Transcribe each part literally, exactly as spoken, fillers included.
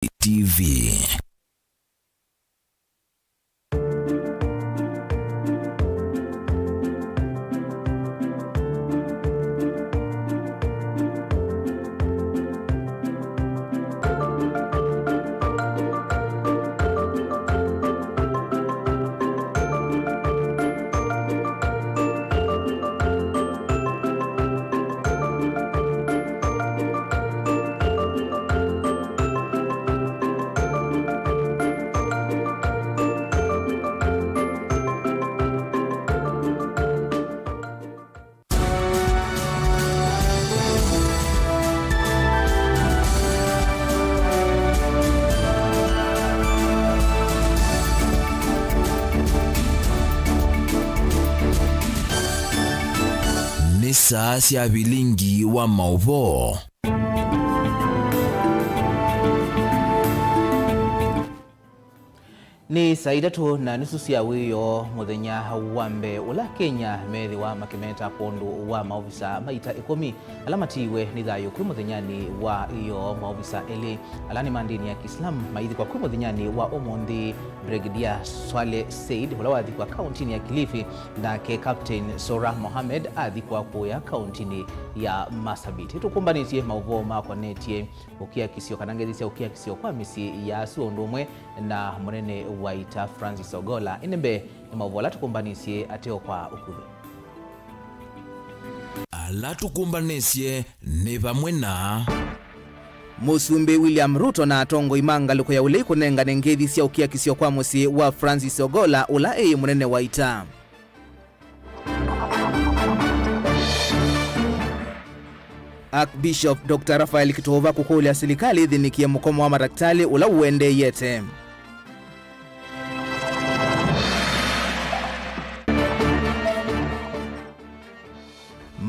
T V. Nĩ saa sya vilingi wa maũvoo. Nĩ saa itatũ na nusu sya wĩoo mũthenya wa mbee ũla Kenya methĩwa makĩmeta kwondũ wa maovisa ma ita ĩkũmi ala matiiwe nĩ thayũ kwĩ mũthenyanĩ wa ĩoo. Maovisa elĩ ala nĩ ma ndĩni ya Kiislamu maithikwa kwĩ mũthenyanĩ wa ũmũnthĩ, Brigadier Swaleh Said, ũla wathikwa kaũntinĩ ya Kilifi, nake Captain Sora Mohamed athikwa kũya kaũntinĩ ya Marsabit. Tũkũmbanĩtye maũvoo makonetye ũkiakisyo kana ngethi sya ũkiakisyo kwa mĩsyĩ ya asu ũndũ ũmwe na mũnene wa ita Francis Ogolla. Ĩndĩ mbee nĩ maũvoo ala tũkũmbanĩsye ateo kwa ũkuvĩ. Ala tũkũmbanĩsye nĩ vamwe na Mũsumbĩ William Ruto na atongoi ma ngalĩko ya ũlei kũnengane ngethi sya ũkiakisyo kwa mũsyĩ wa Francis Ogolla ũla ĩ mũnene wa ita. Archbishop Doctor Raphael Kituva kũkũlya silikalĩ ĩthĩnĩkĩe mũkomo wa mataktalĩ ũla ũendeeyete.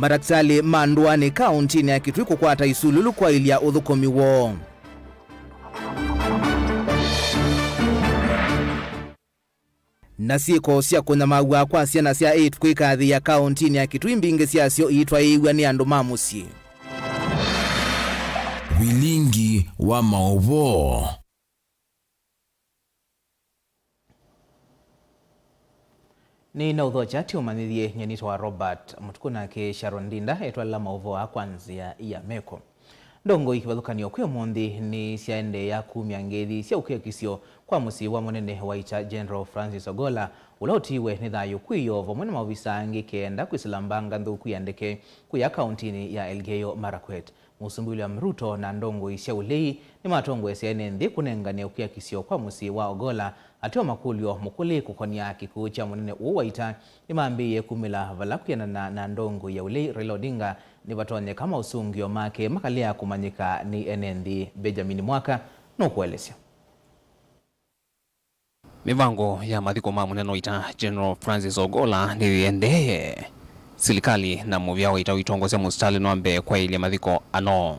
Mataktalĩ ma ndũanĩ kaũntinĩ ya Kitui kũkwata isululu kwaĩlya ũthũkũmi woo. Na syĩko sya kũnyamaw'a kwa syana sya ĩĩtu kwĩkathĩĩa kaũntinĩ ya Kitui, mbingĩ syasyo iitwaĩĩw'a nĩ andũ ma mũsyĩ. Vilingi wa maũvoo. Nĩ na ũthokya ti ũmanyĩthye, nyie nĩtawa Robert Mũtukũ, nake Sharon Ndinda etwalĩla maũvoo aa kwa nzĩa ya meko. Ndongoi kĩvathũkany'o kwĩ ũmũnthĩ nĩsyaendeea kumya ngethi sya ũkiakisyo kwa mũsyĩ wa mũnene wa ita General Francis Ogolla, ũla ũtiiwe nĩ thayũ kwĩ ĩoo vamwe na maovisa angĩ kenda kwĩsĩla mbanga nthũku ya ndeke kũya kaũntinĩ ya Elgeyo Marakwet. Mũsumbĩ William Ruto na ndongoi sya ũlei nĩmatongoesya ene nthĩ kũnengane ũkiakisyo kwa mũsyĩ wa Ogolla. Ateo makũlyo mũkũlĩ kũkonya kĩkw'ũ kya mũnene ũũ wa ita nĩmambĩĩe kumĩla vala. Kwĩanana na ndongoi ya ũlei Raila Odinga, nĩvatonyeka maũsũngĩo make makalea kũmanyĩka nĩ ene nthĩ. Benjamin Mwaka nũkũelesya. Mĩvango ya mathiko ma mũnene wa ita General Francis Ogolla nĩyĩendeeye. Silikalĩ na mũvĩa wa ita ũitongosya mũsitalĩ nĩ wa mbee kwaĩlya mathiko ano.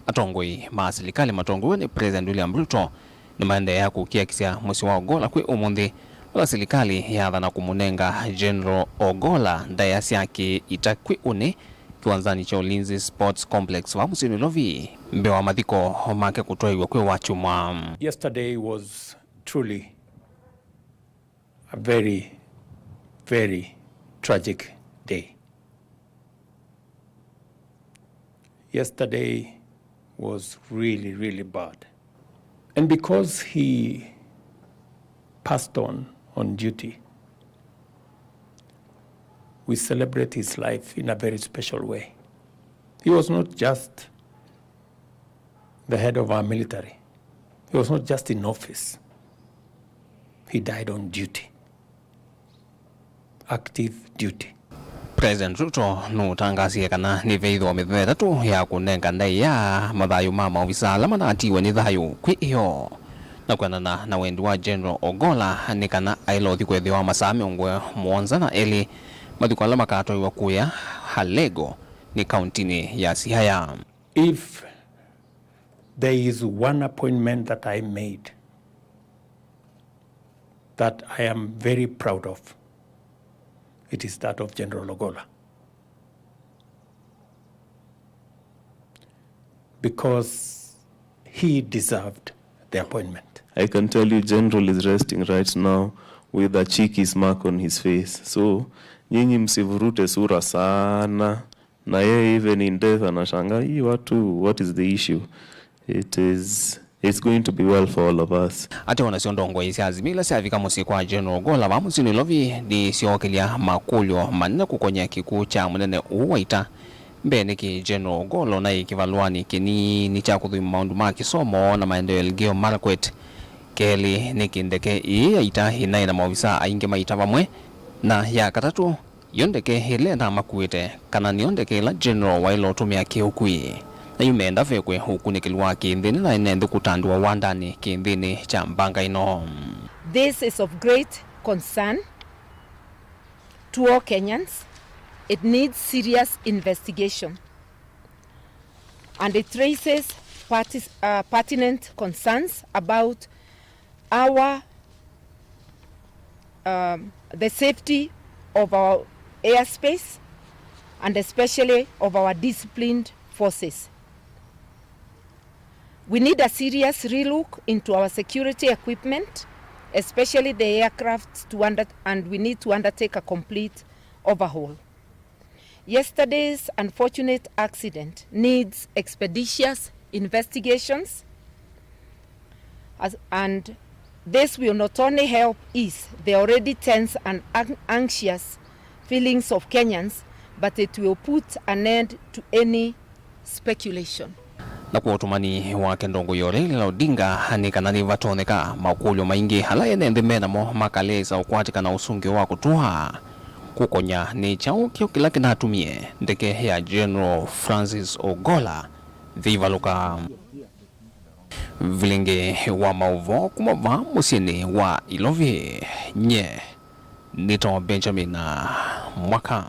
Atongoi ma silikalĩ matongoew'e nĩ President William Ruto nĩmaendeea kũkiakisya mũsyĩ wa Ogolla kwĩ ũmũnthĩ, vala silikalĩ yaathana kũmũnenga General Ogolla ndaĩa sya kĩ-ita kwĩ ũnĩ kĩwanzanĩ kya Ulinzi Sports Complex vaa mũsyĩ Nairobi, mbee wa mathiko make kũtwaĩw'a kwĩ Wakyumwa. Yesterday was truly a very, very tragic day. Yesterday was really, really bad. And because he passed on, on duty, we celebrate his life in a very special way. He was not just the head of our military. He was not just in office. He died on duty. Active duty. President Ruto nũtangasie kana nĩveithwa mĩthenya ĩtatũ ya kũnenga ndaĩa mathayũ ma maovisa ala manatiwe nĩ thayũ kwĩ ĩoo. Na kwendana na wendi wa General Ogolla nĩ kana aĩle ũthi kwĩthĩwa masaa mĩongo mũonza na elĩ, mathiko ala makatwaiwa kũya Alego nĩ kauntinĩ ya Siaya. If there is one appointment that I made that I am very proud of, it is that of General Ogolla. Because he deserved the appointment. I can tell you General is resting right now with a cheeky smirk on his face. So, nyinyi msivurute sura sana. Na yeye even in death anashangaa, "Hii watu, what is the issue?" It is, it's going to be well for all of us. Ate o nasyo ndongoi sya Azimio ila syavika mũsyĩ kwa General Ogolla vaa mũsyĩ Nairobi nĩsyookĩlya makũlyo manene kũkony'a kĩkw'ũ kya mũnene ũũ wa ita. Mbee nĩkĩ General Ogolla ũnaĩ kĩvalũanĩ kĩnini kya kũthũima maũndũ ma kĩsomo na maendeeo Elgeyo Marakwet? Kelĩ nĩkĩ ndeke ĩĩ ya ita ĩnaĩ na maovisaa aingĩ ma ita vamwe? Na ya katatũ, yo ndeke ĩla ĩnamakuĩte, kana nĩyo ndeke ĩla General waĩle ũtũmĩa kĩ ũkui? Na yu meenda vekwe ũkunĩkĩli wa kĩnthĩnĩ na ene nthĩ kũtandũa wandanĩ kĩnthĩnĩ kya mbanga ĩno. This is of great concern to all Kenyans. It needs serious investigation and it raises partis- uh, pertinent concerns about our um, the safety of our airspace and especially of our disciplined forces. We need a serious relook into our security equipment, especially the aircraft, to under, and we need to undertake a complete overhaul. Yesterday's unfortunate accident needs expeditious investigations, as, and this will not only help ease the already tense and an- anxious feelings of Kenyans, but it will put an end to any speculation. Na kwa ũtũmani wake ndongoi ya Raila Odinga nĩ kana nĩvatonyeka makũlyo maingĩ ala ene nthĩ menamo makalesa ũkwatĩkana ũsũngĩo wa kũtũa. Kũkonya nĩ kyaũ kĩo kĩla kĩnatumie ndeke ya General Francis Ogolla yĩivalũka. Vilingĩ wa maũvoo kuma vaa mũsyĩnĩ wa Ilovi, nye nĩtawa Benjamin Mwaka.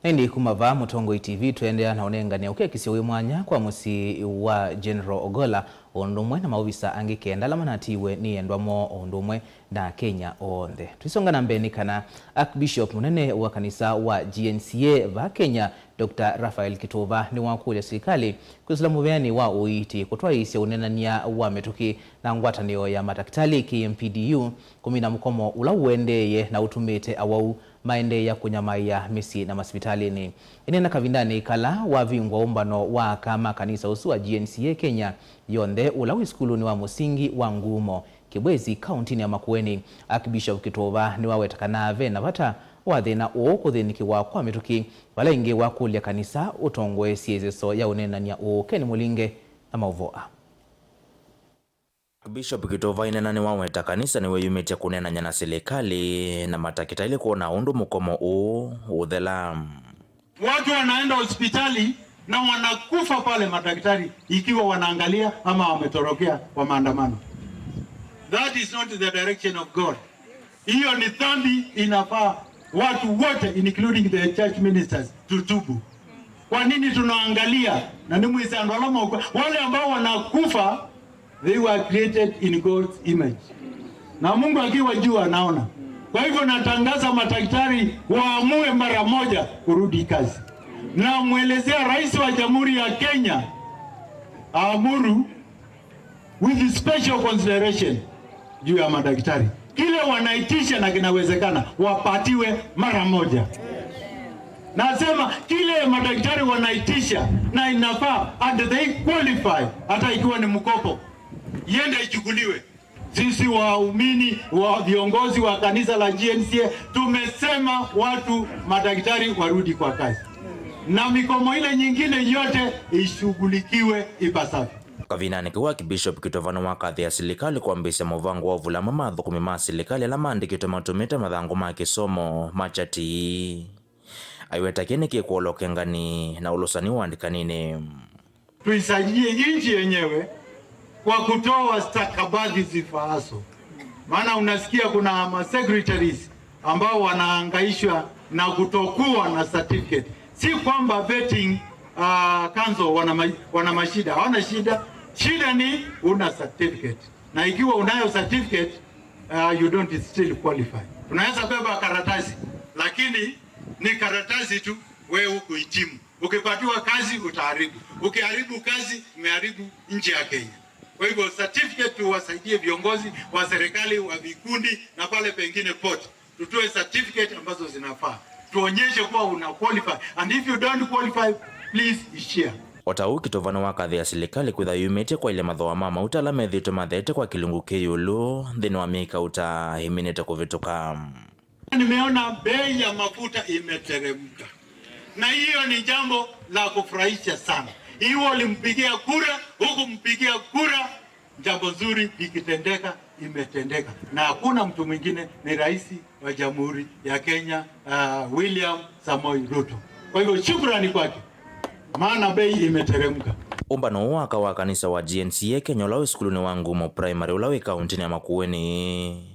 Na ĩndĩ kuma vaa Mũtongoi T V, tũendeea na ũnengane ũkekisyo wĩ mwanya kwa mũsyĩ wa General Ogolla, o ũndũ ũmwe na maovisa angĩ kenda ala manatiiwe nĩ endwa moo, o ũndũ ũmwe na Akenya onthe. Tũisonga na mbee, nĩ kana Archbishop mũnene wa kanisa wa G N C A vaa Kenya, Doctor Raphael Kituva, nĩwakũlya silikalĩ kwĩsĩla mũveanĩ wa ũiiti kũtwaĩĩsya ũneenany'a wa mĩtũkĩ na ngwatanĩo ya matakĩtalĩ, K M P D U, kũmina mũkomo ũla ũendeeye na ũtumĩte awau maendeea kũnyamaĩa mĩsyĩ na masivitalĩnĩ. Ĩneena kavindanĩ kala wavingwa ũmbano wa aka ma kanisa ũsu wa G N C A Kenya yonthe, ũla wĩ sukulunĩ wa mũsingi wa Ngumo, Kibwezi, kaũntinĩ ya Makueni, Archbishop Kituva nĩwaweta kana ve na vata wa thĩna ũũ kũthĩnĩkĩwa kwa mĩtũkĩ, vala ĩngĩ wakũlya kanisa ũtongoesye ĩseso ya ũneenany'a ũũ. Ken Mũlinge na maũvoo aa. Bishop Kituva ĩnena nĩwaweta kanisa nĩwĩyumĩtye kũneenany'a na silikalĩ na matakĩtalĩ kwona ũndũ mũkomo ũũ ũthela. Watu wanaenda hospitali na wanakufa pale, madaktari ikiwa wanaangalia ama wametorokea kwa maandamano. That is not the direction of God. Hiyo ni dhambi, inafaa watu wote, including the church ministers, tutubu. Kwa nini tunaangalia? Na nĩ mwĩsĩ andũ ala maũkw'a, wale ambao wanakufa, they were created in God's image. Na Mungu akiwa juu anaona. Kwa hivyo natangaza madaktari waamue mara moja kurudi kazi. Namwelezea Rais wa Jamhuri ya Kenya aamuru with special consideration juu ya madaktari. Kile wanaitisha na kinawezekana, wapatiwe mara moja. Nasema kile madaktari wanaitisha na inafaa, and they qualify, hata ikiwa ni mkopo, iende ichukuliwe. Sisi waumini, wa viongozi wa kanisa la G N C A, tumesema watu madaktari warudi kwa kazi. Na mikomo ile nyingine yote ishughulikiwe ipasavyo. Kavindanĩ kau, Archbishop Kituva nĩwakathĩĩa silikalĩ kwambĩĩsya mũvango wa ũvula amwe ma athũkũmi ma silikalĩ ala maandĩkĩtwe matũmĩte mathangũ ma kĩsomo ma chati. Aiweta kĩĩ nĩkĩkwolokengani na ũlũsani wa ndikaninĩ. Tuisaidie nchi yenyewe kwa kutoa stakabadhi zifaazo. Maana unasikia kuna ma secretaries ambao wanahangaishwa na kutokuwa na certificate. Si kwamba vetting, uh, council wana, ma, wana mashida, hawana shida. Shida ni una certificate, na ikiwa unayo certificate, uh, you don't still qualify. Unaweza beba karatasi, lakini ni karatasi tu, wewe hukuhitimu. Ukipatiwa kazi, utaharibu. Ukiharibu kazi, umeharibu nchi ya Kenya. Kwa hivyo certificate tuwasaidie viongozi wa serikali, wa vikundi na pale pengine pote. Tutoe certificate ambazo zinafaa. Tuonyeshe kuwa una qualify. And if you don't qualify, please share. O ta ũu, Kitova nĩwakathĩa silikalĩ kwĩtha yumĩtye kwaĩlya mathooa ma mauta ala methĩĩtwe matheete kwa kĩlungu kĩ ĩũlũ nthĩnĩ wa myei kauta ĩminĩte kũvĩtũka. Nimeona bei ya mafuta imeteremka. Na hiyo ni jambo la kufurahisha sana. Hiyo ulimpigia kura, hukumpigia kura, jambo nzuri likitendeka, imetendeka. Na hakuna mtu mwingine, ni rais wa Jamhuri ya Kenya, uh, William Samoei Ruto. Kwa hivyo shukrani kwake, maana bei imeteremka. Ũmbano ũũ wa aka wa kanisa wa G N C A Kenya ũla wĩ sukulunĩ wa Ngumo Primary ũla wĩ kaũntĩnĩ ya Makueni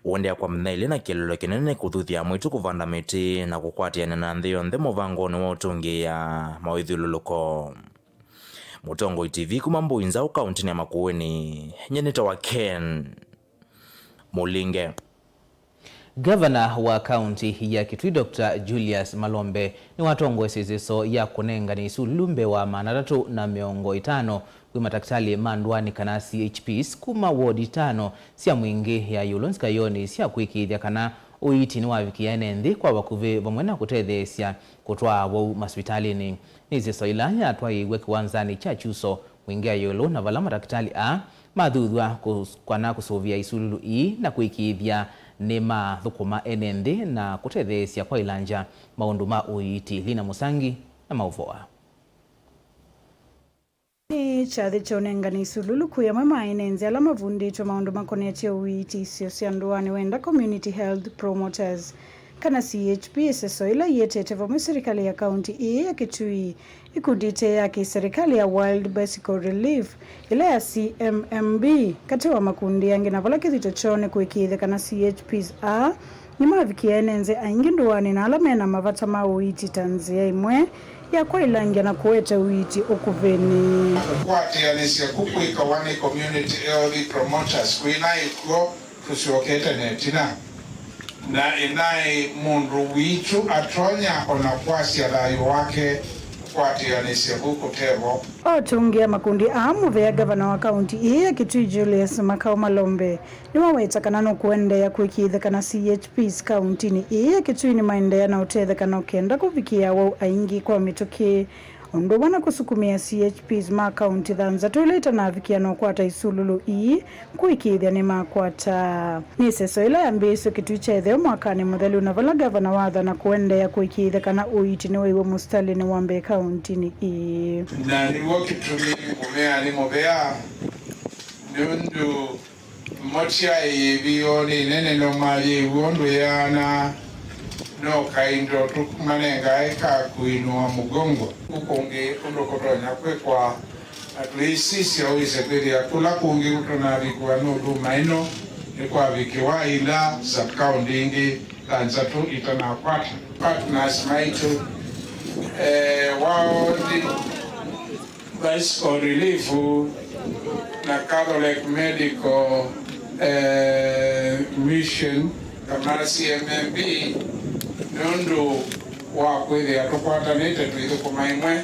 ũendeea kwa mĩthenya ĩlĩ na kĩeleelo kĩnene nĩ kũthuthya amwaitũ kũvanda mĩtĩ na kũkwatĩanĩa na nthĩ yonthe mũvangonĩ wa ũtũngĩĩa mawĩthyũlũlũko. Mũtongoi T V kuma Mbũi Nzaũ kaũntĩnĩ ya Makueni, nyie nĩtawa Ken Mũlinge. Ngavana wa kaũntĩ ya Kitui, Doctor Julius Malombe, nĩwatongoesye ĩseso ya kũnengane isululu mbee wa maana atatũ na mĩongo ĩtano kwĩ matakĩtalĩ ma ndũanĩ kana C H Ps kuma wodi itano sya Mwingĩ ya ĩũlũ nzikayonĩ sya kũĩkĩĩthya kana ũiiti nĩwavikĩa ene nthĩ kwa vakuvĩ, vamwe na kũtetheesya kũtwaa awau masivitalĩnĩ. Nĩ ĩseso ĩla yatwaĩĩw'e kĩwanzanĩ kya Chuso, Mwingĩ ya ĩũlũ, na vala matakĩtalĩ aa mathuthw'a kũs-, kana kũsũvĩa isululu ii na kũĩkĩĩthya nĩmathũkũma ene nthĩ na kũtetheesya kwa ĩlanja maũndũ ma ũiiti. Lina Mũsangi na maũvoo aa. Nĩ kyathĩ kya ũnengani isululu kwĩ amwe ma ene nthĩ ala mavundĩtwe maũndũ makonetye ũiiti isio sya ndũanĩ wenda community health promoters, kana C H P, ĩseso ĩla ĩetete vamwe silikalĩ ya kaũntĩ ĩĩ ya Kitui, ikundi ĩte ya kĩserikali ya World Bicycle Relief, ĩla ya C M M B, katĩ wa makundi angĩ, na vala kĩthito kyoo nĩ kũĩkĩĩthya kana C H Ps aa nĩmavikĩa ene nthĩ aingĩ ndũanĩ na ala mena mavata ma ũiiti ta nzĩa ĩmwe ya kwaĩlangya na kũete ũiiti ũkuvĩnĩ. Kũkwatĩanĩsya ku kwĩkawa nĩ community health promoters kwĩna ĩkw'o tũsyokete na ĩtina, na ĩnaĩ mũndũ witũ atonya ona kwasya thayũ wake kũkwatĩanĩsya ku kũtevo. Atongoi a makundi aa mũvea ngavana wa kaũntĩ ĩĩ ya Kitui Julius Makau Malombe nĩwaweta kana nũkũendeea kũĩkĩĩthya kana C H Ps kaũntĩnĩ ĩĩ ya Kitui nĩmaendeea na ũtethekano kenda kũvikĩa awau aingĩ kwa mĩtũkĩ, ũndũ ũmwe na kũsukumĩa C H Ps ma kaũntĩ thanthatũ ila itanavikĩa na ũkwata isululu ii kũĩkĩĩthya nĩmakwata. Nĩ ĩseso ĩla yambĩĩisye Kitui kya ĩtheo mwakanĩ mũthelu, na vala ngavana wathana kũendeea kũĩkĩĩthya kana ũiiti nĩwĩw'e mũsitalĩnĩ wa mbee kaũntĩnĩ ĩĩ. Na nĩw'o kĩtumi ngũmea nĩ mũvea, nũndũ motyaĩĩvi o nĩ nene, no mayĩw'a ũndũ yaana, no kaindo tũmanengae ka kũinũa mũgongo. Kũkũngĩ ũndũ kũtonya kwĩkwa, na tũisisya ũisye kwĩthĩa kũla kũngĩ kũtũnavikĩwa nũndũ maĩno nĩkwavikĩwa ila sub-county ingĩ thanthatũ itanakwata. Partners maitũ, eh, World Bicycle Relief na Catholic Medical, eh, Mission, kana C M M B, nũndũ wa kwĩthĩa tũkwatanĩte twĩthũkũma ĩmwe,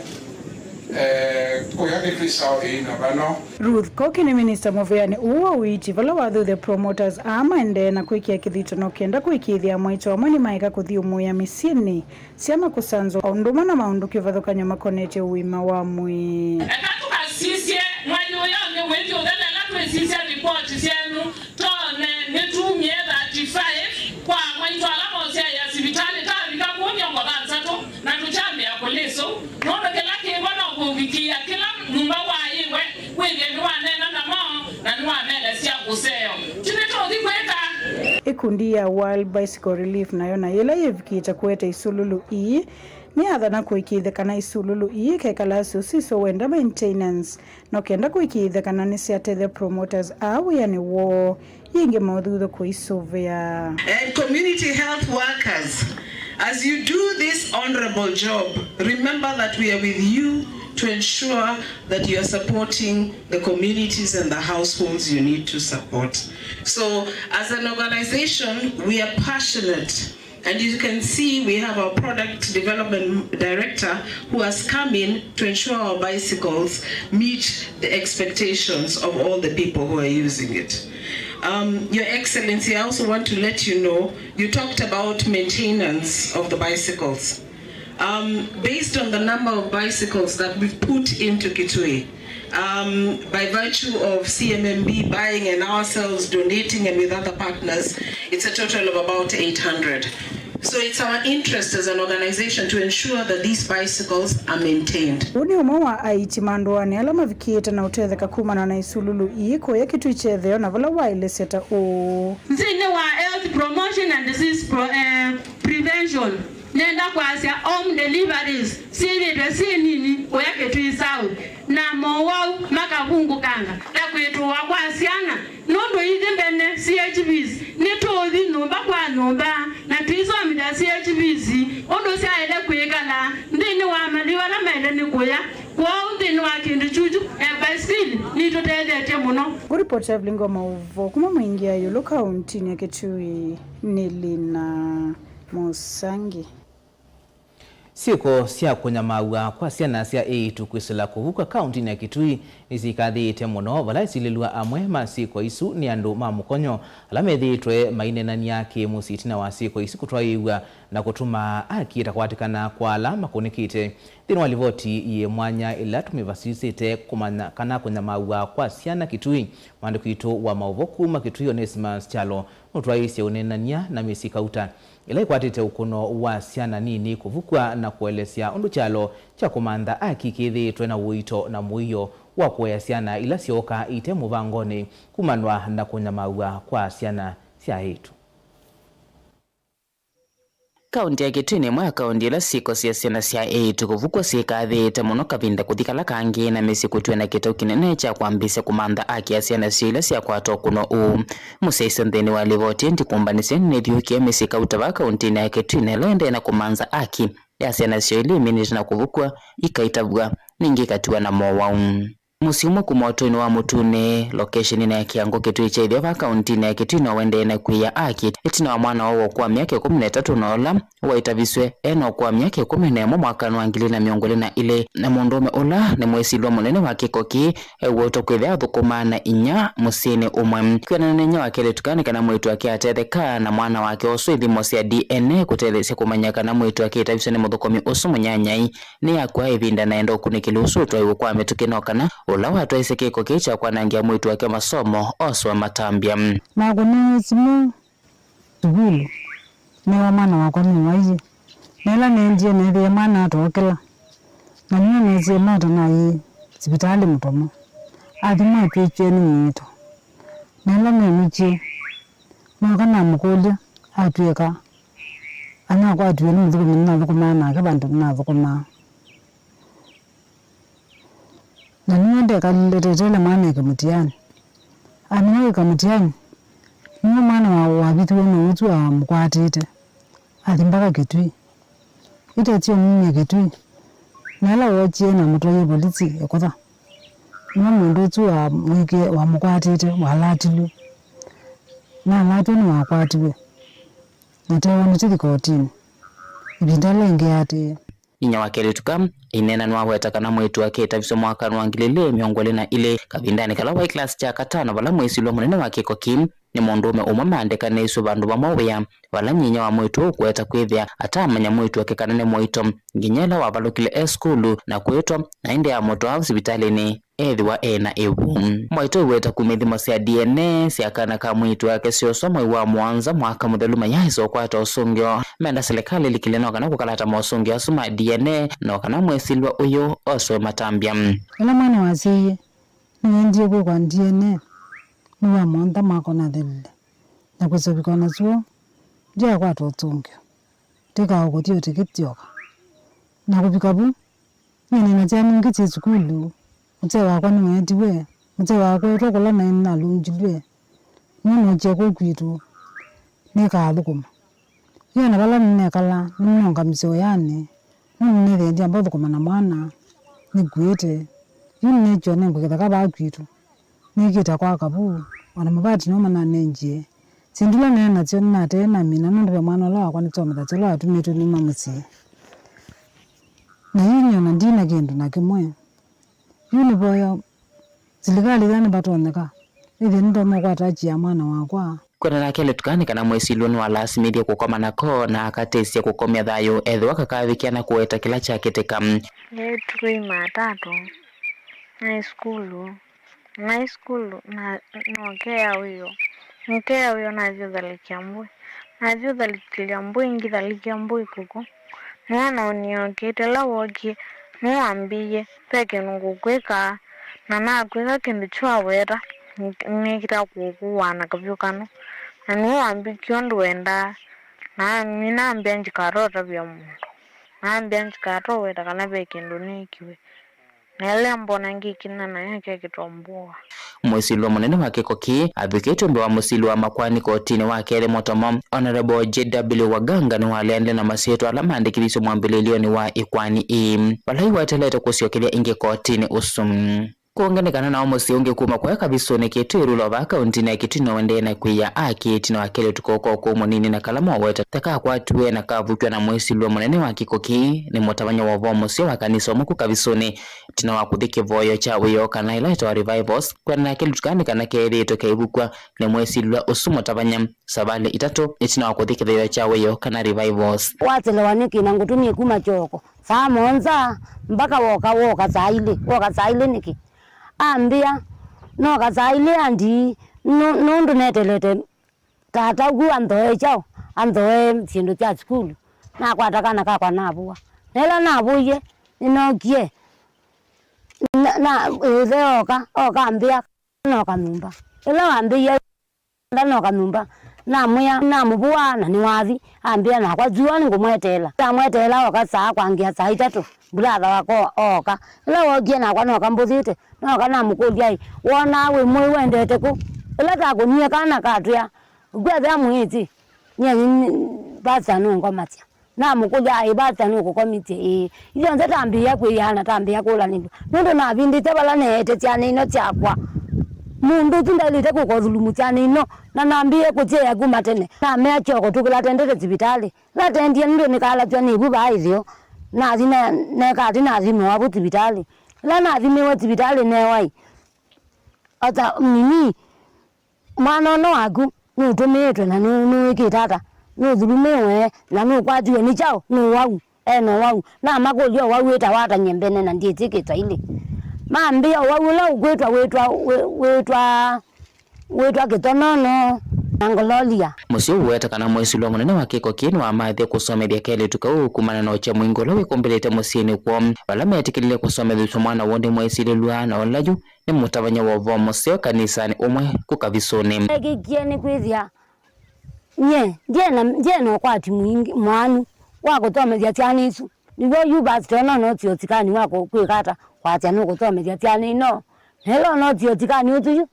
eh, kũya nĩtwĩsawa ĩina vano. Ruth Koki nĩ minista mũvĩanĩ ũũ wa ũiiti, vala wathuthya promoters aa maendee na kwĩkĩa kĩthito no kenda kũĩkĩĩthya amwaitũ amwe nĩmaeka kũthiũmũĩa mĩsyĩnĩ, syana kũsanzwa, o ũndũ ũmwe na maũndũ kĩvathũkany'o makonetye ũima wa mwĩĩ. Eka tũkasisye mwai ũyũ ũngĩ wĩthĩ ũthela ĩla twĩsisya ripoti syenyu, tone nĩtumie thirty-five kwa amwaitũ ala mosyaĩa sivitalĩ, tavika kũu mĩongo thanthatũ na tũkyambĩa kũlĩsũ, nũndũ kĩla kĩvo no kũvikĩĩa kĩla nyũmba waĩwe wĩthĩe nĩwaneena namo na nĩwamelesya ũseo. Ti nĩtũũthi kwĩka? Ĩkundi ya World Bicycle Relief nayo na yĩla yĩvikĩte kũete isululu ii, nĩyathana kũĩkĩĩthya kana isululu ii ikekala syũsiswe wenda maintenance, no kenda kũĩkĩĩthya kana nĩsyatethya promoters aa wĩanĩ woo. Yĩngĩ maũthuthyo kũisũvĩa. And community health workers, as you do this honorable job, remember that we are with you to ensure that you are supporting the communities and the households you need to support. So, as an organization, we are passionate And you can see we have our product development director who has come in to ensure our bicycles meet the expectations of all the people who are using it. Um, Your Excellency, I also want to let you know, you talked about maintenance of the bicycles. Um, based on the number of bicycles that we've put into Kitui, um, by virtue of C M M B buying and ourselves donating and with other partners, it's a total of about eight hundred. So it's our interest as an organization to ensure that these bicycles are maintained. Ũũ nĩ ũmwe wa aiti mandũanĩ ala mavikĩte na ũtetheka kumana na isululu ii kũya Kitui kya Ĩtheo, na vala waelesya ta ũũ. Nthĩnĩ wa health promotion and disease pro, eh, prevention, nenda kwasya home deliveries syĩthĩtwe syĩ nini kũya Kitui South, na mowau makavungũkanga na kwĩtũwa kwa syana, nũndũ ithyĩ mbene C H Vs nĩtũũthi nyũmba kwa nyũmba na tũisomethya C H Vs ũndũ syaĩle kwĩkala nthĩnĩ wa malĩu ala maĩle nĩ kũya. Kwoou nthĩnĩ wa kĩndũ kyuchu, eh, baisikili nitũtethetye mũno. Kũripoti ya Vilingi wa Maũvoo kuma Mwingi ya Ĩũlũ kauntinĩ ya Kitui nĩ Lina Mũsangi. Syĩko sya kũnyamaaw'a kwa syana sya eĩtu kwĩsĩla kũvukw'a kauntinĩ ya Kitui nĩsyĩkathĩĩte mũno, vala isilĩlw'a amwe ma syĩko isu nĩ andũ ma mũkonyo ala methĩĩtwe maineenany'a kĩ-mũsyĩ ĩtina wa syĩko isu kũtwaĩĩw'a na kũtuma aki ĩtakwatĩkana kwa ala makũnĩkĩte. Nthĩnĩ wa livoti yĩ mwanya ĩla tũmĩvasisĩte kũmanya kana kũnyamaaw'a kwa syana Kitui, mwandĩki witũ wa maũvoo kuma Kitui, Onesimus Kyalo, nũtwaĩĩsye ũneenany'a na mĩsyĩ kauta ĩla ĩkwatĩte ũkũno wa syana nini kũvukw'a na kũelesya ũndũ kyalo kya kũmantha aki kĩthĩĩtwe na ũito na mũio wa kũea syana ila syooka ite mũvangonĩ kumanwa na kũnyamaaw'a kwa syana sya eĩtu. Kaunti ya Kitui nĩ ĩmwe ya kaunti ila syĩko sya syana sya eĩtu kũvukw'a syĩkathĩĩte mũno kavinda kũthi kala kangĩ, na mĩsyĩ kũtw'e na kĩtau kĩnene kya kwambĩĩsya kũmantha aki ya syana syoo ila syakwata ũkũno ũũ. Mũsyaĩĩsya nthĩnĩ wa livoti ĩĩ ndikũmbanĩsye nĩnĩthyũũkie mĩsyĩ kauta vaa kauntinĩ ya Kitui, na ĩla ĩendee na kũmantha aki ya syana syoo ila iminĩte na kũvukw'a, ikaitavw'a, ningĩ ikatiwa na mowau. Mũsyĩ ũmwe kuma ũtũinĩ wa Mũtunĩ, loketioninĩ ya Kĩango, Kitui kya Ĩtheo vaa kauntinĩ ya Kitui, no ũendee na kwĩya aki ĩtina wa mwana woo wa ũkũũ wa myaka ĩkũmi na ĩtatũ na ũla waitavisw'e e na ũkũũ wa myaka ĩkũmi na ĩmwe mwakanĩ wa ngili ilĩ na mĩongo ĩlĩ na ilĩ, na mũndũũme ũla nĩ mwĩsilwa mũnene wa kĩko kĩĩ ew'ũtwa kwĩthĩa athũkũmaa na inyia mũsyĩnĩ ũmwe. Kwĩanana na inyia wa kelĩtu kaa nĩ kana mwĩĩtu wake atetheka na mwana wake oswe ithimo sya D N A kũtetheesya kũmanya kana mwĩĩtu wake ĩtavisye nĩ mũthũkũmi ũsu mũnyanyai nĩyakw'a ĩvinda na enda ũkunĩkĩli ũsu ũtwaiwe kwa mĩtũkĩ no kana ũla watwaisye kĩko kĩĩ kya kwanangĩa mwĩĩtu wake masomo oswe matambya. Nakũnĩe simũ sukulu, neewa mwana wakwa nũwaie. Na ĩla neendie, neethĩie mwana atookela. Na nĩwe nesie mota naĩ sivitalĩ mũtomo. Athimwa atw'ĩkie nĩ mũito. Na ĩla nenũkie, nooka namũkũlya, atw'ĩka anakwatiwe nĩ mũthũkũmi nĩnathũkũmaa nake vandũ nĩnathũkũmaa. Na nĩwe ndekalile tetele mwana eke mũtiani. Amina wĩka mũtiani, nĩwe mwana wa wavithiwe nĩ ũsu wamũkwatĩte, athi mbaka Kĩtui. Ĩtesyo mumya Kĩtui, na ĩla wookie namũtwaie volisi ĩkũtha, nĩwe mũndũ ũsu wamwĩkie wamũkwatĩte walatilw'e. Nalatw'e nĩwakwatiwe, na tewa nĩtũthi kotinĩ. Ĩvinda yĩla ĩngĩ yaatĩĩe. Inyia wa kelĩtu ka, aineena nĩwaweta kana mwĩĩtu wake ĩtavisye mwakanĩ wa ngili ilĩ mĩongo ĩlĩ na ilĩ, kavindanĩ kala waĩ kĩlasi kya katano, vala mwĩsilwa mũnene wa kĩko kĩĩ nĩ mũndũũme ũmwe maandĩkanĩisw'e vandũ vamwe wĩa, vala nyinyia wa mwĩĩtu ũũ kũweta kwĩthĩa ataamanya mwĩĩtu wake kana nĩ mũito, nginya ĩla wavalũkile e sukulu na kwĩtwa, na ĩndĩ amũtwaa sivitalĩnĩ eethĩwa e na ĩvu. Mwaitũ aiweta kuma ithimo sya D N A sya kana ka mwĩĩtu wake syooswa mwei wa mũonza mwaka mũthelu, mayaaĩsa ũkwata ũsũngĩo. Menda silikalĩ ĩlikĩle no kana kũkalata mosũngĩo asu ma D N A no kana mwĩsilwa ũyũ oswe matambya. Ĩla mwana wasyaie, nĩwaendie kwĩkwa D N A mwei wa mũonza mwaka ũnathelile, na kwĩsovika o na syũa, ndyaakwata ũsũngĩo. Ndĩkaa o kũthi o tĩkĩtyoka. Na kũvika vu, nĩneenasya ningĩ syĩ sukulu, mũsee wakwa nĩweetiwe, mũsee wakwa etwa kũla naĩ nĩnalũngilw'e, nĩwe nookie kũu kwitũ nĩkaathũkũma. Yu o na vala nĩnekalaa, nĩmũnongamĩsye ũyanĩ, nũndũ nĩnĩthĩe ndyamba ũthũkũma na mwana, nĩkuĩte. Yu nĩneekiwa nengwe kĩtheka vaa kwitũ, nĩkĩte kwa kavu, o na mavati nĩmo mananengie, Syĩndũ ila neenasyo nĩnatee namina nũndũ ve mwana ũla wakwa nĩtomethasya ũla watumĩtwe nyuma mũsyĩ. Na yu nyie ona ndi na kĩndũ na kĩmwe. Yu nĩvoya silikalĩ yĩla nĩvatonyeka, nĩthĩe nĩtonya ũkwata akyia mwana wakwa. Kwenda nake Letuka nĩ kana mwĩsilwa nĩwalasimĩthye kũkoma nako na akatĩsya kũkomya thayũ ethĩwa kakavikĩa na kũweta kĩla kyakĩtĩka. Nĩ tukũ Imatatũ, naĩ sukulu, naĩ sukulu na nokeea wĩoo. Nĩkeea wĩoo nathi ũthalĩkĩa mbũi. Nathi ũthalĩkĩlya mbũi, ngithalĩkĩa mbũi kũkũ. Nĩwona ũnĩokĩte, ũla wookie, nĩwambĩie, ve kĩndũ ngũkwĩka, na nakwĩka kĩndũ kyaweta, nĩ-, nĩkĩta kũkũaa na kavyũ kano. Na nĩwambĩkie ũndũ wendaa, na nĩnambĩa ndikatotavya mũndũ. Nambĩa ndikatoweta kana ve kĩndũ nĩkiwe. Na ĩla mbona ngĩkina nayo ĩkekĩtwa mbũa. Mwĩsilwa mũnene wa kĩko kĩĩ avikĩtwe mbee wa mũsili wa makwani kotinĩ wa kelĩ mũtomo, Honorable J W Waganga nĩwaleanile na masyĩtwa ala maandĩkĩthisye mwambĩlĩlyonĩ wa ĩkwani ĩĩ, vala iwetelete kũsyokelya ĩngĩ kotinĩ ũsu. Kũngĩ nĩ kana nao mũsyĩ ũngĩ kuma kũya Kavisũnĩ Kĩtwĩru Lova kauntinĩ ya Kitui nĩwaendee na kwĩya aki ĩtina wa kelĩtu koo ka ũkũũ mũnini na kala moweta ta kakwatiwe na kavukw'a na mwĩsilwa mũnene wa kĩko kĩĩ nĩ mũtavany'a wa ũvoo mũseo wa kanisa ũmwe ku Kavisũnĩ. Ĩtina wa kũthi kĩvoyo kya wĩoo kana ĩla ĩtawa revivals, kwenda na kelĩtu kaa nĩ kana keethĩĩtwe kaivukw'a nĩ mwĩsilwa ũsu mũtavany'a savalĩ itatũ ĩtina wa kũthi kĩvoyo kya wĩoo kana revivals. Waselewa nĩkĩ na ngũtũmie kuma kyoko saa mũonza mpaka woka, woka saa ilĩ? Woka saa ilĩ nĩkĩ? Ambĩa, "Nooka saa ilĩ andi, nũ-, nũndũ netelete tata ũku anthoe kyaũ, anthoe syĩndũ sya sukulu." Nakwata kana kakwa navũa. Na ĩla navũie, nĩnookie. Na, na ĩthe ooka, ooka ambĩa, "Nooka nyũmba." Ĩla wambĩie, "Ndanoka nyũmba," namwĩa, namũvũa na nĩwathi. Ambĩa, "Nakwa sua nĩngũmweteela." Ndamweteela ooka saa kwangĩa saa itatũ, mbulatha wakwa ooka. Ĩla wookie nakwa nooka mbũthĩte, nooka namũkũlya, "Ĩ, wonaa wĩ mũĩ wendete kũ?" Ĩla takũnie kana katwĩa, ũkwethĩa mwĩĩti, nyie nĩ, nĩ, pasta nũngomasya. Namũkũlya, "Ĩ pasta nũkũkomitye?" Ĩĩ. Ithyonthe tambĩĩa kwĩyana, tambĩĩa kũlanĩlw'a. Nũndũ navindĩte vala neete syana ino syakwa. Mũndũ ũsu ndaĩlĩte kũka ũthulumu syana ino, na nambĩĩe kũsyeea kuma tene. Namea kyoko tũkĩla tendete sivitalĩ. Ĩla tendie nũndũ nĩkalakw'a nĩ vu vaa ĩtheo. Nathi na, neka ati nathimĩwa vu sivitalĩ. Ĩla nathimĩwe sivitalĩ neewa ĩ, ota nini, mwana ũno waku nũtũmĩĩtwe na nũ-, nũĩkĩte ata? Nũthulumiwe na nũkwatiwe nĩ kyaũ? Nĩ ũwau. E na ũwau. Namakũlya ũwau wĩtawa ata nyie mbene na ndyĩtĩkĩtwa ilĩ. Mambĩa ũwau ũla ũkwĩtwa wĩtwa, wĩ-, wĩtwa, wĩtwa kĩtonono na ngololia. Mũsyĩ ũũ ũweta kana mwĩsilwa mũnene wa kĩko kĩĩ nĩwamaĩthye kũsomethya kelĩtu kau kumana na ũkya mwingĩ ũla wĩkũmbĩlĩte mũsyĩnĩ kwoo, vala metĩkĩlile kũsomethesya mwana woo nĩ mwĩsilĩlw'a na ũla yu nĩ mũtavany'a wa ũvoo mũseo kanisanĩ ũmwe ku Kavisũnĩ. Ekĩkie nĩ kwĩthĩa nyie ndyĩ na, ndyĩ na ũkwati mwingĩ mwanu wa kũtomethya syana isu. Nĩw'o yu basi tona ũnoti ũtikani wa kũ-, kwĩka ata kwasya nũkũtomethya syana ino. Na ĩla ũnoti ũtikani ũsu yu,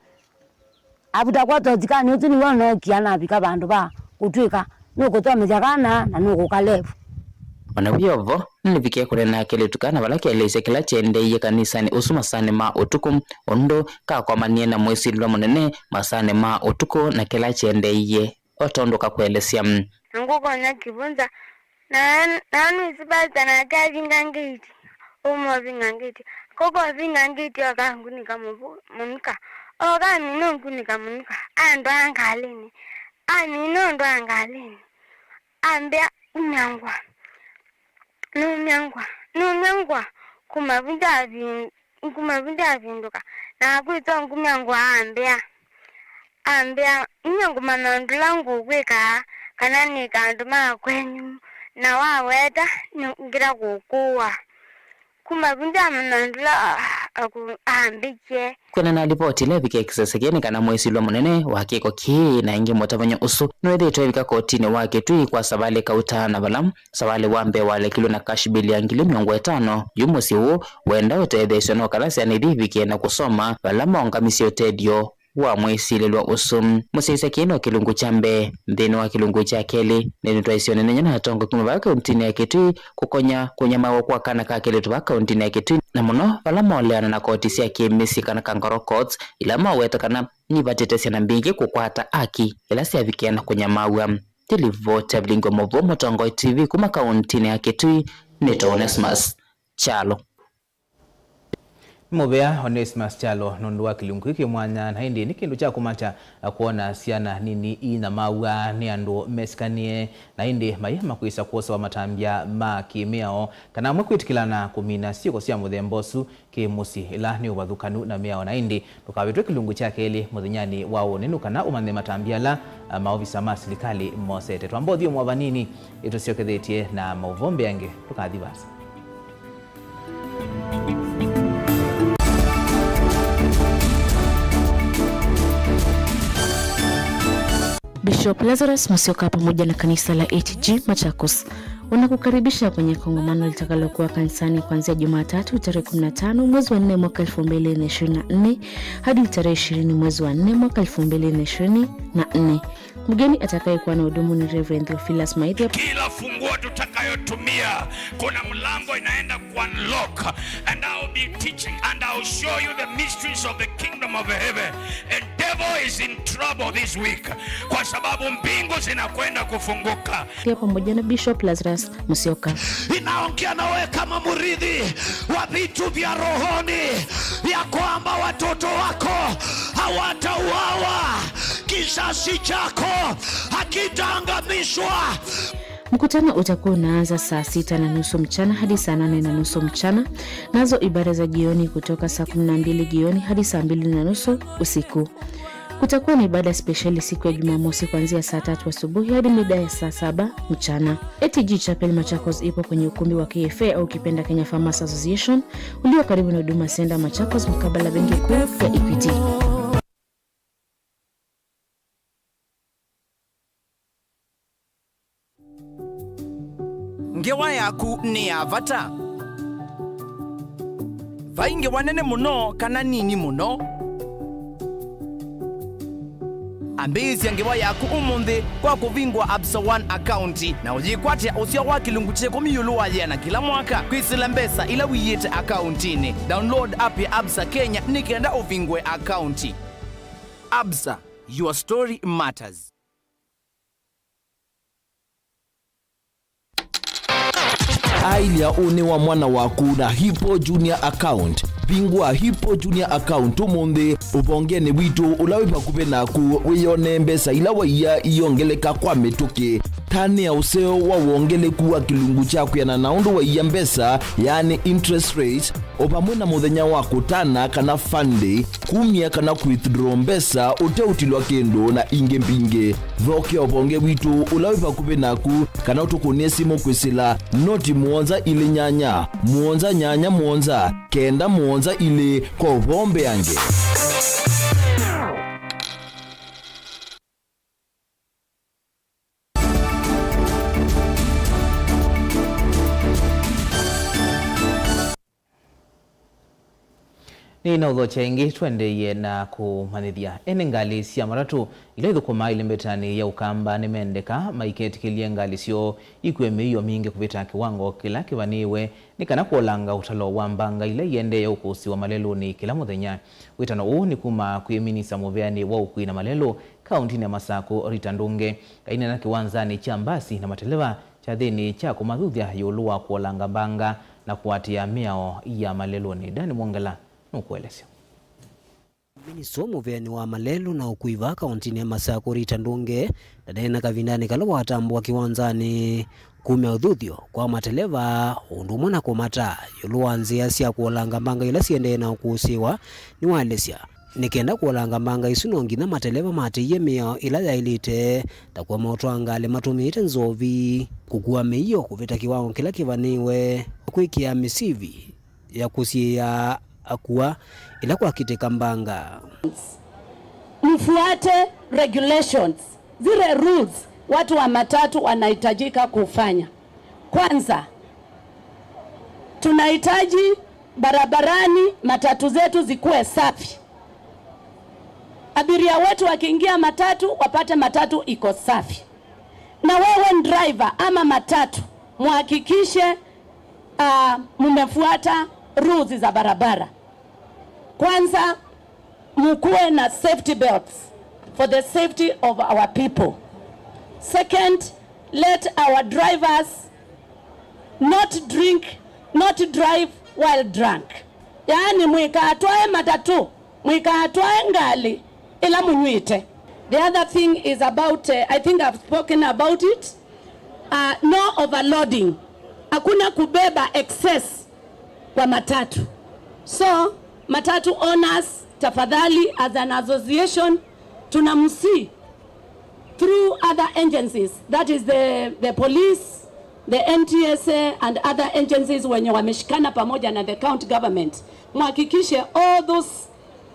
avuta kwata ũtikani ũsu nĩw'o ũnookia navika vandũ va kũtw'ĩka nũkũtomethya kana na nũkũka levu. O na wĩ o vo, nĩnĩvikie kũneena na kelĩtu kana vala kelĩsya kĩla kyendeeie kanisanĩ ũsu masaanĩ ma ũtukũ, ũndũ kakomanie na mwĩsilĩlo mũnene masaanĩ ma ũtukũ na kĩla kyendeeie, o tondũ kakũelesya. Na ngũkonya kĩvũnza, na, na nĩsĩ pasta nake avinga ngĩti, ũmwe ũvinga ngĩti, kũka ũvinga ngĩti, oka ngunĩka mũvu-, mũnuka, oka amina ũngunĩka mũnuka, andwaa ngalĩnĩ, amina ũndwaa ngalĩnĩ, ambĩa, "Umya ngũa." Numya ngũa, numya ngũa, kuma vu ndyavi-, kuma vu ndyavindũka, na akwĩtwa ngumya ngũa ambĩa, ambĩa, "Nyie ngũmanya ũndũ ũla ngũkwĩka, kana nĩ andũ ma kwenyu, na waweta, nĩ ngĩta kũkũa." Kuma vu ndyamanya ũndũ ũla, ah, aku-, ambĩkie. Kwĩana na livoti ĩla ĩvikĩe kĩsese kĩĩ nĩ kana mwĩsilwa mũnene wa kĩko kĩĩ na ĩngĩ mũtavany'a ũsu nĩwĩthĩĩtwe ĩvika kotinĩ wa Kitui kwa savalĩ kauta na vala savalĩ wa mbee walekilwe na cash bill ya ngili mĩongo ĩtano. Yu mũsyĩ ũũ wenda ũtetheesyo no kana syana ithi ivikĩe na kũsoma vala maũngamisye ũtethyo wa mwĩsilĩlwa ũsu. Mũsyaĩĩsya kĩĩ no kĩlungu kya mbee. Nthĩnĩ wa kĩlungu kya kelĩ, nĩnĩtwaĩsye ũnenenya na atongoi kuma vaa kauntinĩ ya Kitui kũkonya kũnyamawa kwa kana ka kelĩtu vaa kauntinĩ ya Kitui, na mũno vala moleana na koti sya kĩmĩsyĩ kana kangaroo courts, ila maweta kana nivatĩte syana mbingĩ kũkwata aki ĩla syavikĩa na kũnyamaw'a. Tilivoti ya Vilingo Mũvoo, Mũtongoi T V kuma kauntinĩ ya Kitui, nĩtawa Onesmus Kyalo. Nĩ mũvea Onesmus Kyalo nũndũ wa kĩlungu kĩĩ kĩ mwanya, na ĩndĩ nĩ kĩndũ kya kũmakya kwona syana nini inyamaw'a nĩ andũ mesikanĩe, na ĩndĩ mayĩema kwĩsa kwosewa matambya ma kĩmĩao, kana amwe kwĩtĩkĩlana kũmina syĩko sya mũthemba ũsu kĩ mũsyĩ, ĩla nĩ ũvathũkanu na mĩao. Na ĩndĩ ndũkavĩtwe kĩlungu kya kelĩ mũthenyanĩ wa ũnĩ nĩ kana ũmanye matambya ala, a, maovisa ma silikalĩ mosete. Twamba ũthyũmũa vanini, ĩtũsyokethetye na maũvoo mbeange, ndũkathi vaasa. Bishop Lazarus Musyoka pamoja na kanisa la A T G Machakos wanakukaribisha kwenye kongamano litakalokuwa kanisani kuanzia Jumatatu tarehe kumi na tano mwezi wa nne mwaka elfu mbili na ishirini na nne hadi tarehe ishirini mwezi wa nne mwaka elfu mbili na ishirini na nne. Mgeni atakayekuwa na hudumu ni Reverend Theophilus Maithia. Kila funguo tutakayotumia, kuna mlango inaenda ku unlock, and I'll be teaching and I'll show you the mysteries of the kingdom of heaven. And devil is in trouble this week, kwa sababu mbingu zinakwenda kufunguka. Pia pamoja na Bishop Lazarus Musyoka. Inaongea na wewe kama mrithi wa vitu vya rohoni, ya kwamba watoto wako hawatauawa, kizazi chako hakitaangamizwa. Mkutano utakuwa unaanza saa sita na nusu mchana hadi saa nane na nusu mchana, nazo ibada za jioni kutoka saa kumi na mbili jioni hadi saa mbili na nusu usiku. Kutakuwa na ibada spesheli siku ya Jumamosi kuanzia saa tatu asubuhi hadi mida ya saa saba mchana. A T G Chapel Machakos ipo kwenye ukumbi wa K F A au ukipenda Kenya Farmers Association, ulio karibu na Huduma Center Machakos, mkabala benki kuu ya Equity. Ngewa yaku nĩ ya vata. Vai ngewa nene mũno kana nini mũno. Ambĩĩsya ngewa yaku ũmũnthĩ kwa kũvingũa Absa One account na ũyĩkwatĩa ũseo wa kĩlungu kya ĩkũmi ĩũlũ wa yĩana kĩla mwaka kwĩsĩla mbesa ila wĩĩte akauntinĩ. Download app ya Absa Kenya nĩ kenda ũvingũe akaunti. Absa, your story matters. Ailya ũnĩ wa mwana waku na Hippo Junior account. Vingũa Hippo Junior account ũmũnthĩ ũvongenĩ witũ ũla wĩ vakuvĩ naku, wĩyonee mbesa ila waiya iyongeleka kwa mĩtũkĩ. Tanĩa ũseo wa wongeleku wa kĩlungu kya kwĩana na ũndũ waiya mbesa, yaani interest rate, o vamwe na mũthenya wa kũtana kana fund day, kumya kana kwithdraw mbesa ũteũtilwa kĩndũ, na ingĩ mbingĩ. Thokea ũvonge witũ ũla wĩ vakuvĩ naku, kana ũtũkũnĩe simũ kwĩsĩla noti mũonza ilĩ nyanya, mũonza nyanya mũonza, kenda mũonza ilĩ kwa ũvoo mbeange. Nĩnaũthokya ĩngĩ, tũendeeie na kũmanyĩthya. Ene ngalĩ sya matatũ ila ithũkũmaa ĩlembetanĩ ya Ũkamba nĩmendeka maiketĩkĩlye ngalĩ syoo ikue mĩio mingĩ kũvĩta kĩwango kĩla kĩvanĩĩwe nĩ kana kũolanga ũtalo wa mbanga ila iendee ũkũsĩwa malelũnĩ kĩla mũthenya. Wĩtano ũũ nĩ kuma kwĩ minista mũveanĩ wa ũkui na malelũ kaũntinĩ ya Masakũ, Rita Ndũnge, aineena kĩwanzanĩ kya mbasi na mateleva kyathĩnĩ kya kũmathuthya ĩũlũ wa kũolanga mbanga na kũatĩĩa mĩao ya malelũnĩ. Dan Mwongela nũkũelesya. Minista mũveanĩ wa malelũ na ũkui vaa kaũntinĩ ya Masakũ, Rita Ndũnge, ndaneena kavindanĩ kala watambũa kĩwanzanĩ kumya ũthuthyo kwa mateleva ũndũ ũmwe na kũmata ĩũlũ wa nzĩa sya kũolanga mbanga ila siendee na ũkũsĩĩwa. Nĩwaelesya, nĩ kenda kũolanga mbanga isu no nginya mateleva maatĩĩe mĩao ĩla yaĩlĩte, ta kũema ũtwaa ngalĩ matũmĩĩte nzovi, kũkua mĩio kũvĩta kĩwango kĩla kĩvanĩĩwe, kwĩkĩa mĩsivi ya kũsiĩĩa akua ĩla kwakitĩka mbanga. Mfuate regulations, zile rules watu wa matatu wanahitajika kufanya. Kwanza, tunahitaji barabarani matatu zetu zikuwe safi. Abiria wetu wakiingia matatu, wapate matatu iko safi. Na wewe driver ama matatu, muhakikishe, ah, mumefuata rules za barabara. Kwanza, mukuwe na safety belts for the safety of our people. Second, let our drivers not drink, not drive while drunk. Yaani, mwikatwae matatu, mwikatwae ngali ila munywite. The other thing is about, uh, I think I've spoken about it, uh, no overloading. Hakuna kubeba excess kwa matatu. So, matatu owners, tafadhali, as an association, tunamsii through other agencies, that is the, the police, the N T S A and other agencies wenye wameshikana pamoja na the county government, mhakikishe all those,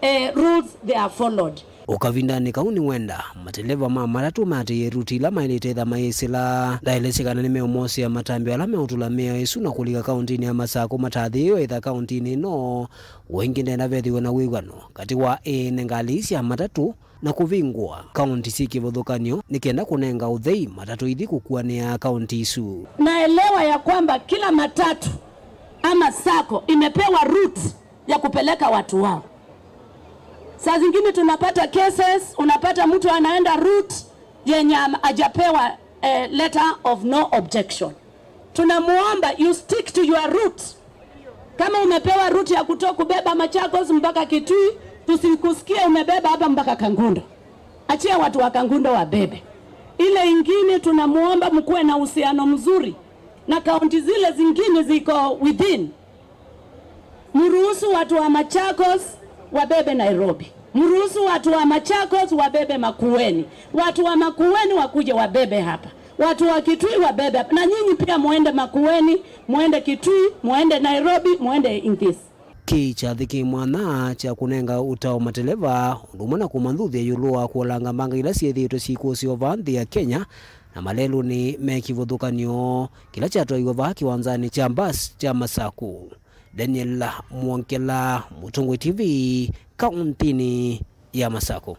eh, rules they are followed. O kavindanĩ kau nĩwenda mateleva ma matatũ maatĩĩe ruti ila maĩlĩte ĩtha mayĩsĩla. Ndaelesye kana nĩmeũmosea matambya ala meũtũla mĩao ĩsu na kũlika kaũntĩnĩ ya Masakũ matathĩĩwe ĩtha kaũntĩnĩ ĩno. O ĩngĩ ndenda vethĩwe na wĩw'ano katĩ wa ene ngalĩ ii sya matatũ na kũvingũa kaũnti syĩ kĩvathũkany'o nĩ kenda kũnenga ũthei matatũ ithi kũkuanĩa kaũnti isu. Naelewa ya kwamba kila matatu ama sacco imepewa route ya kupeleka watu wao. Saa zingine tunapata cases, unapata mtu anaenda route yenye am-, hajapewa, eh, letter of no objection. Tunamuomba you stick to your route. Kama umepewa route ya kuto kubeba Machakos mpaka Kitui, tusikusikie umebeba hapa mpaka Kangundo. Achia watu wa Kangundo wabebe. Ile ingine tunamuomba mkuwe na uhusiano mzuri na kaunti zile zingine ziko within. Mruhusu watu wa Machakos wabebe Nairobi. Mruhusu watu wa Machakos wabebe Makueni. Watu wa Makueni wakuje wabebe hapa. Watu wa Kitui wabebe hapa. Na nyinyi pia muende Makueni, muende Kitui, muende Nairobi, muende in this. Kĩĩ kyathĩ kĩ mwanya kya kũnenga ũtao mateleva, ũndũ ũmwe na kũmanthuthya ĩũlũ wa kũolanga mbanga ila syĩthĩĩtwe syĩkũsĩwa vaa nthĩ ya Kenya na malelũnĩ me kĩvathũkany'o kĩla kyatwaiwe vaa kĩwanzanĩ kya mbasi kya Masakũ. Daniel Mwongela, Mũtongoi T V, kaũntĩnĩ ya Masakũ.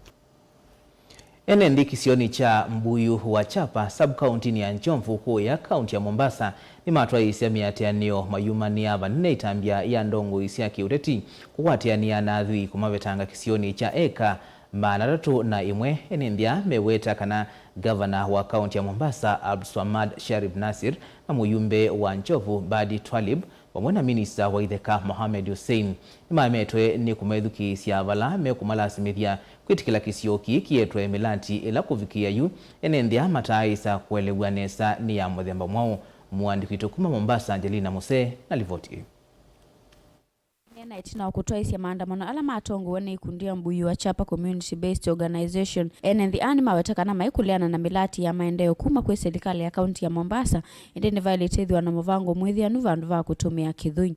Ene nthĩ kĩsionĩ kya Mbuyu wa Chapa, sub-kaũntĩnĩ ya Njovu kũũya kaũntĩ ya Mombasa, nĩmatwaĩĩsya mĩatĩanĩo mayumanĩa vanene ĩtambya ya ndongoi sya kĩũteti kũkwatĩanĩa na athwii kũmavetanga kĩsionĩ kya eka maana atatũ na ĩmwe. Ene nthĩ aa meweta kana ngavana wa kaũntĩ ya Mombasa, Abdulswamad Sharif Nasir, na mũyumbe wa Njovu, Badi Twalib, vamwe na minista wa itheka Mohamed Hussein, nĩmaemetwe nĩ kũmethukĩĩsya vala mekũmalasimĩthya kwĩtĩkĩla kĩsio kĩĩ kĩetwe mĩlati, ĩla kũvikĩĩa yu ene nthĩ aa mataaĩsa kũelew'a nesa nĩ ya mũthemba mwaũ. Mũandĩki witũ kuma Mombasa, Angelina Musee, na livoti ĩĩ. Mĩana ĩtina wa kũtwaĩĩsya maandamano ala matongoew'e nĩ ikundi ya Mbuyu wa Chapa Community Based Organization, ene nthĩ aa nĩmaweta kana maikũlĩana na mĩlati ya maendeeo kuma kwĩ silikalĩ ya kaunti ya Mombasa, ĩndĩ nĩvaĩlĩte ĩthĩwa na mũvango mwĩthĩanu vandũ va kũtũmĩa kĩthũi.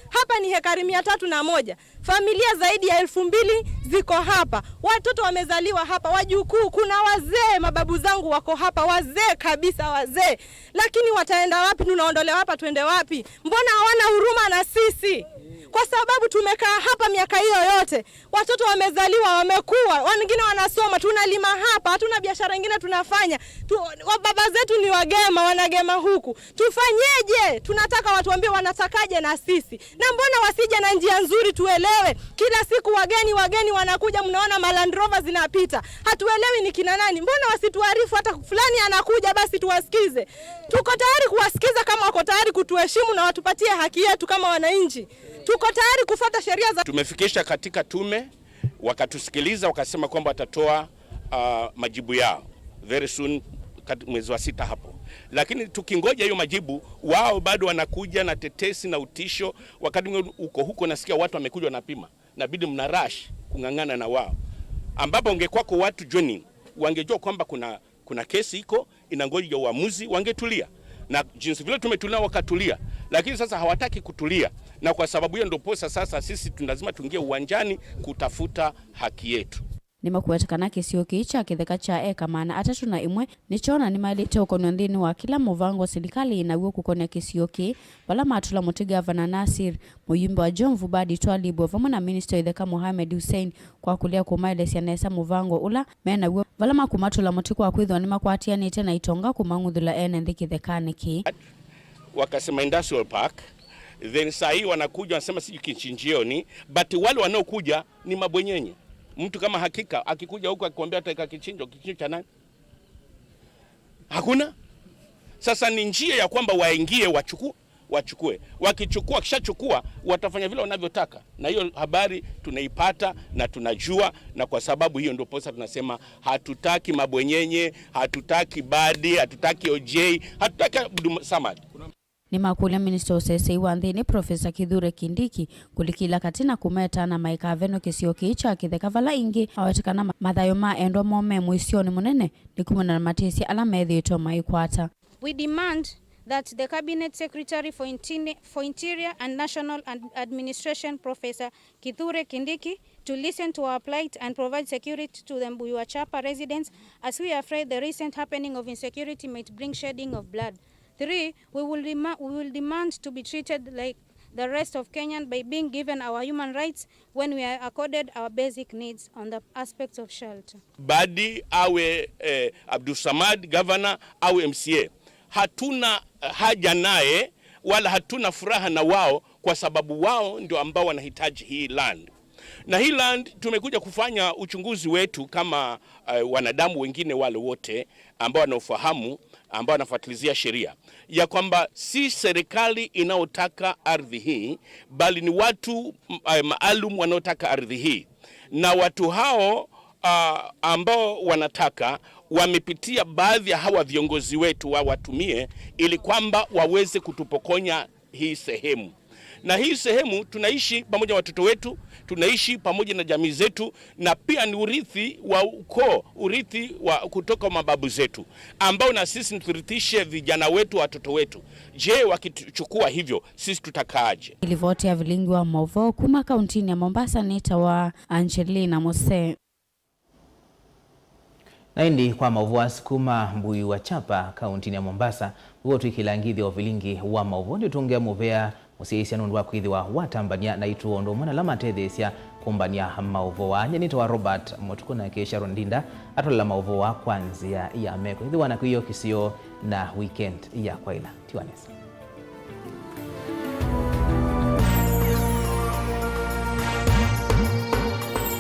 Hapa ni hekari mia tatu na moja. Familia zaidi ya elfu mbili ziko hapa. Watoto wamezaliwa hapa, wajukuu, kuna wazee, mababu zangu wako hapa, wazee kabisa, wazee. Lakini wataenda wapi? Tunaondolewa hapa, twende wapi? Mbona hawana huruma na sisi? Kwa sababu tumekaa hapa miaka hiyo yote. Watoto wamezaliwa, wamekuwa, wengine wanasoma, tunalima hapa, hatuna biashara ingine tunafanya. Tu, wa-, baba zetu ni wagema, wanagema huku. Tufanyeje? Tunataka watuambie wanatakaje na sisi. Na mbona wasije na njia nzuri tuelewe? Kila siku wageni, wageni wanakuja, mnaona ma Land Rover zinapita. Hatuelewi ni kina nani. Mbona wasituarifu hata fulani anakuja basi tuwasikize? Tuko tayari kuwasikiza kama wako tayari kutuheshimu na watupatie haki yetu kama wananchi. Tuko tayari kufuata sheria za Tumefikisha katika tume, wakatusikiliza, wakasema kwamba watatoa, ah, majibu yao very soon, kat-, mwezi wa sita hapo. Lakini tukingoja hiyo majibu, wao bado wanakuja na tetesi na utisho. Wakati mwingine uko huko, nasikia watu wamekuja wanapima, inabidi mna rush kung'ang'ana na wao, ambapo ungekuwako watu joining, wangejua kwamba kuna, kuna kesi iko inangoja uamuzi, wangetulia. Na jinsi vile tumetulia, wakatulia. Lakini sasa hawataki kutulia, na kwa sababu hiyo ndio posa sasa sisi tu-, lazima tuingie uwanjani kutafuta haki yetu. Nĩmakũweta kana kĩsio kĩĩ kya kĩtheka kya eka maana atatũ na ĩmwe nĩkyo na nĩmaĩlĩte ũkonw'a nthĩnĩ wa kĩla mũvango silikalĩ ĩnaw'o kũkonĩa kĩsio kĩĩ, vala matũla mũtĩ Gavana Nasir, mũyumbe wa Jomvu Badi Twalib, o vamwe na minista wa itheka Mohamed Hussein kwa kũlea kũmaelesya nesa mũvango ũla menaw'o, vala makũmatũla mũtĩ kwa kwĩthĩwa nĩmakwatĩanĩte na itonga kũmang'uthũla ene nthĩ kĩthekanĩ kĩĩ. Wakasema Industrial Park, then saa hii wanakuja wanasema sijui kichinjioni, but wale wanaokuja ni mabwenyenye. Mtu kama Hakika akikuja huku akikwambia ataweka kichinjo, kichinjo cha nani? Hakuna. Sasa ni njia ya kwamba waingie, wachuku-, wachukue. Wakichukua, wakishachukua, watafanya vile wanavyotaka. Na hiyo habari tunaipata na tunajua, na kwa sababu hiyo ndio posa tunasema hatutaki mabwenyenye, hatutaki Badi, hatutaki O J, hatutaki Abdul Samad. Nĩmakũlya minista ũsesei wa nthĩnĩ Profesa Kithure Kindiki kũlikĩla katĩ na kũmeta na maikave nĩ kĩsio kĩĩ kya kĩtheka, vala ĩngĩ mawetekana ma-, mathayũ ma endwa moo me mũisyonĩ mũnene nĩ kumana na matĩsya ala methĩĩtwe maikwata. We demand that the Cabinet Secretary for Intine-, for Interior and National Ad-, Administration, Professor Kithure Kindiki, to listen to our plight and provide security to the Mbuyu wa Chapa residents, as we are afraid the recent happening of insecurity might bring shedding of blood. Three, we will, dema- we will demand to be treated like the rest of Kenyan by being given our human rights when we are accorded our basic needs on the aspects of shelter. Badi awe, eh, Abdulsamad, governor, au M C A. Hatuna haja naye, wala hatuna furaha na wao, kwa sababu wao ndio ambao wanahitaji hii land. Na hii land tumekuja kufanya uchunguzi wetu kama, eh, wanadamu wengine wale wote ambao wanaofahamu, ambao wanafuatilizia sheria, ya kwamba si serikali inaotaka ardhi hii, bali ni watu, m-, eh, maalum wanaotaka ardhi hii. Na watu hao, ah, ambao wanataka, wamepitia baadhi ya hawa viongozi wetu wawatumie ili kwamba waweze kutupokonya hii sehemu. Na hii sehemu tunaishi pamoja na watoto wetu, tunaishi pamoja na jamii zetu, na pia ni urithi wa ukoo, urithi wa kutoka mababu zetu, ambao na sisi turithishe vijana wetu, watoto wetu. Je, wakichukua hivyo, sisi tutakaaje? Ripoti ya vilingi wa mauvoo kuma kauntinĩ ya Mombasa nĩtawa Angelina Mose. Na ĩndĩ kwa maũvoo asu kuma Mbuyu wa Chapa, kauntinĩ ya Mombasa, nĩw'o twĩkĩla ngithyo vilingi wa maũvoo. Nĩtũngĩa mũvea mũsyaĩĩsya nũndũ wa kwĩthĩwa watambany'a naitũ o ũndũ ũmwe na ala matetheesya kũmbany'a maũvoo aa. Nyie nĩtawa Robert Mũtukũ, nake Sharon Ndinda atwalela maũvoo aa kwa nzĩa ya meko. Ĩthĩwa na kwĩyokisyo na weekend ya kwaĩla. Tiwa nesa.